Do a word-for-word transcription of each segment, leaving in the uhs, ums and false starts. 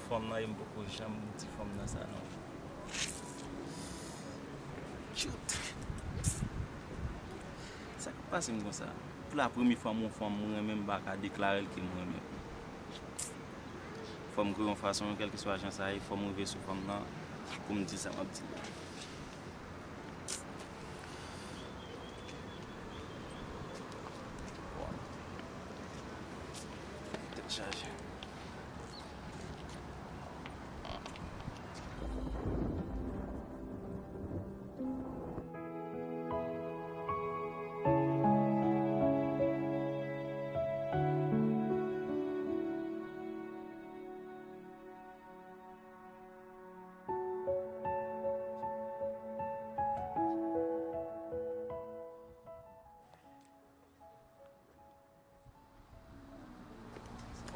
Fanm nan, e m poko janm di fanm nan sa non. Cute. Sa k ap pase m konsa? Pou la premye fwa m wè yon fanm mwen renmen, m pa ka deklare l ke m renmen. Fò m kreye yon fason, kèlkeswa jan sa ye, fò m rive sou fanm nan pou m di sa m ap di la. Tèt chaje.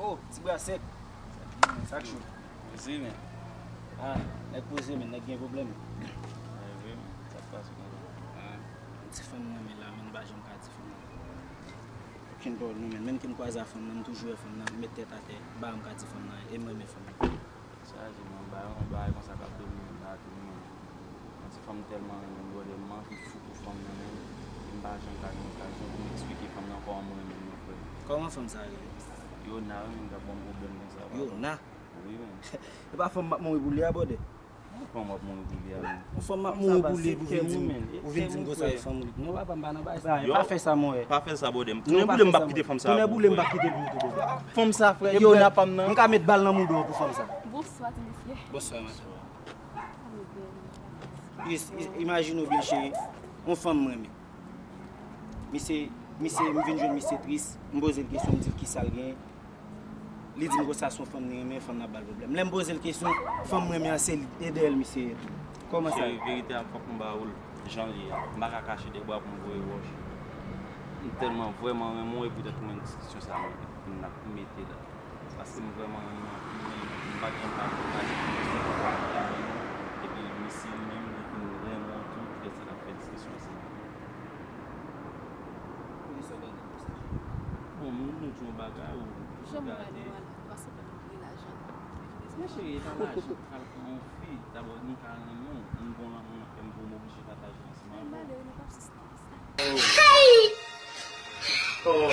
Oh, ti bra sèk. Sa k cho? Poze, men. Ah, nèg poze, men nèg gen pwoblèm. Sa vre, men. Sa k pase konsa? Ah, ti fanm nan, men la, men m pa janm ka di fanm nan. Okenn pawòl non, men. Menm ke m kwaze a fanm nan, m toujou wè fanm nan, m met tèt atè, m pa janm ka di fanm nan, e m renmen fanm nan. Sa di mwen, ba yon bagay konsa k ap domine m la tou, men. Yon ti fanm tèlman renmen m, brother, m anvi fou pou fanm nan, men m pa janm ka gen okazyon pou m eksplike fanm nan kòman m renmen l, mon frè. Kòman fanm sa rele? Yona, wi, men, k ap ban m pwoblèm konsa, papa. Yona? Wi, men. E pa fanm m ap mouri pou li a, brother? Fanm w ap mouri pou li a, men. Yon fanm m ap mouri pou li, pou vin di m, ou vin di m konsa, e fanm ou li. Non, papa, m pa nan bagay sa. Pa fè sa, mon frè. Pa fè sa, brother. Tounen boule, m p ap kite fanm sa. Tounen boule, m p ap kite l pou ou tou, brother. Fanm sa, frè, Yona pa m nan. M ka met bal nan mouda w pou fanm sa. Bonswa, ti mesye. Bonswa, madanm. Yes, yes, imajine w byen, cheri. Yon fanm m renmen. Misye, misye, m vin jwenn misye tris, m poze l kesyon, m di l kisa l gen. Li di m konsa se yon fanm li renmen, fanm nan ap ba l pwoblèm. Lè m poze l kesyon, fanm m renmen an se li, e dèyè l misye ye tou. Kòman sa ye? Cheri, verite a, fòk m ba ou l jan l ye a. M pa ka kache de bra pou m voye wòch. M tèlman vrèman renmen w, e poutèt ou menm diskisyon sa a m mete la. Paske m vrèman renmen w anpil, men m pa t janm ka pale pou misye. Epi misye li menm, li vin renmen w tou, lè sa n ap fè diskisyon sa. Bon, m nou di yon bagay ou gade. Jan m gade w a la, paske w pa t vle lajan. Men cheri, e pa lajan, al pran yon fi, dabò nou ka renmen w, m gon lanmou nan kè m pou m oblije pataje ansanm avè w. Hey! Oh,